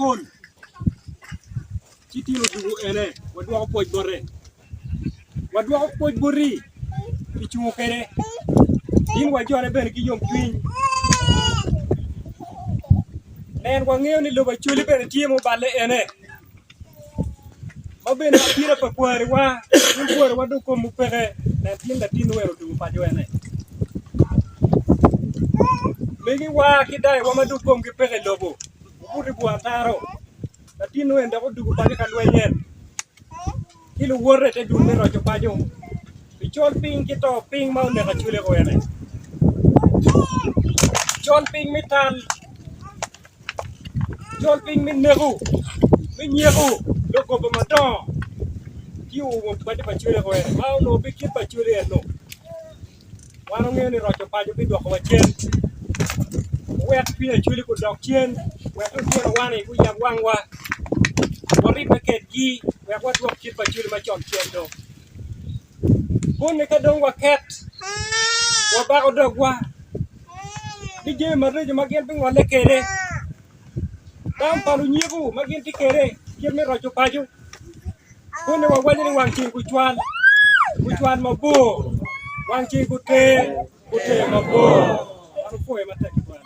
mapol ci tin odwogo ene wadwoko pwoc bote. Wadwoko pwoc boti pi cungo kwede in wa jone bene ki yomcwiny. Nen wangeyo ni lobo Acholi bene tye muballe ene ma bene abita pa kwariwa gin kwariwa dong komwu peke nen tin latinwu eno odwogo paco ene. Megiwa ki dayowa ma dong komgi peke i lobo obuto i bur ataro latinwu eni dok odwogo paco ka lweny en. ki luwote i te dul me roco paco pi col piny ki to piny ma oneko Acholi ene. Col piny me tal, col piny me neko, me nyeko lugoba madongo tye oumo paco pa Acholi ene ma onongo pe kit pa Acholi eno. Wan wangeyo ni roco paco bidwokowa cen wek cwiny Acholi gudok cen wek lutinowa-ni guyab wangwa waribbe kedgi wek wadwok kit pa Acholi macon cen dong. Koni ka dong waket wabako dogwa ki jami maraco ma gin bingolle kwede tam pa lunyeko ma gin tye kwede kit me roco paco. Koni wawaco ni wang ceng gucwal, gucwal mabor, wang ceng guter, guter mabor. Wan wapwoyo matek tutwal.